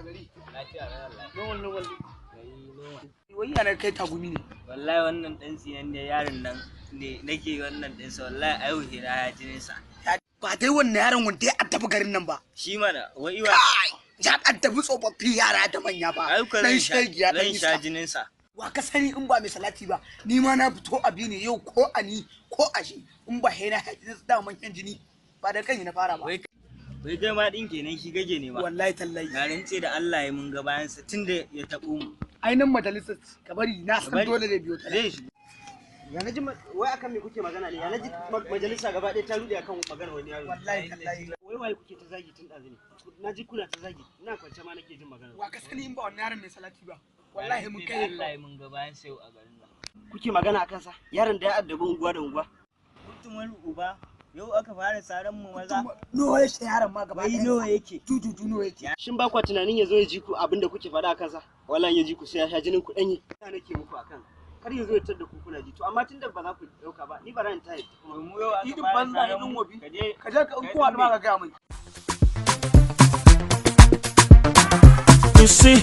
Gari. Lafiya na wallahi. Normal normal. Gari normal. Wai yana kai tagumi ne. Wallahi wannan dan tsinan ne yaron nan ne nake wannan din sa, wallahi ayu hira ya jinin sa. Ba dai wannan yaron wanda ya addabi garin nan ba. Shi mana wai iwa. Kai! Ya addabi tsofaffi, yara da manya ba. Ai ko Dan zan sha shegiya dan zan sha iska. jinin sa. Wa ka sani in ba mai salati ba? Ni ma na fito abi ne yau, ko a ni ko a shi, in ba hena haji da manyan jini ba da kai na fara ba. Wai kai ma din kenan shi gage ne ba. Wallahi tallahi. Na rantse da Allah ya mun ga bayan sa tunda ya tabo mu. Ainihin majalisar ka bari, na san Bari. dole zai biyo ta. Zai shigo. Ya naji wai akan me kuke magana ne? Ya naji majalisa gaba ɗaya ta rude akan maganar wani yaro. Wallahi tallahi. Wai waye kuke ta zagi tun ɗazu ne? Naji kuna ta zagi. Ina kwance ma nake jin magana. Wa ka sani in ba wannan yaron mai salati ba? Wallahi mun kai. Allah ya mun ga bayan sa yau a garin nan. Kuke magana akan sa? Yaron da ya addabi unguwa da unguwa. Mutumar uba, yau aka fara saran mu maza. Nawa yake yaron ma gaba Wai ɗaya? nawa yake? Tututu nawa yake? Shin ba kwa tunanin ya zo ya ji ku abin da kuke faɗa akan sa? Wallahi ya ji ku sai ya sha jinin ku ɗanye. Ina nake muku akan kar ya zo ya tadda ku kuna ji. To amma tunda ba za ku ɗauka ba, ni bara in tayi. To mu yau aka Idin fara banza, saran idin mu. wofi. Ka je Ka je ka in kowa da ma ka gaya mai. You see.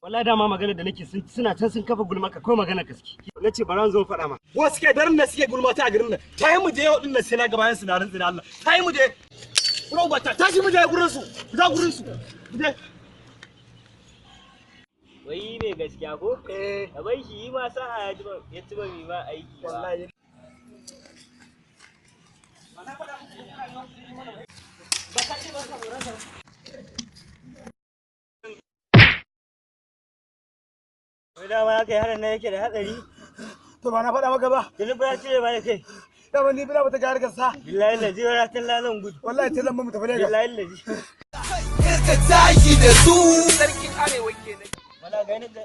Wallahi dama magana da nake suna can sun kafa gulma ka ko magana gaske. Nace bara in zo in faɗa ma. Wasu ke daren da suke gulma ta a garin nan, ta yi mu je yau din nan sai na ga bayan su, na rantsi da Allah. Ta yi mu je. Kuma ba ta tashi mu je gurin su, mu je gurin su. Mu je. Wai mai gaskiya ko? Eh. Ka bai shi yi ma sa'a ya ci ba ya ci ba mai ma aiki ba. Wallahi. Wai dama haka yaron nan yake da hatsari. To ba na faɗa maka ba. Tinubu ya cire mana kai. Dama ni bila bata ga harkar sa. Billahi lazi wa ratan zan gudu. Wallahi sai zan mu tafi Lagos. Billahi lazi. Ka tashi da su. Sarkin arewa kenan. Muna ganin da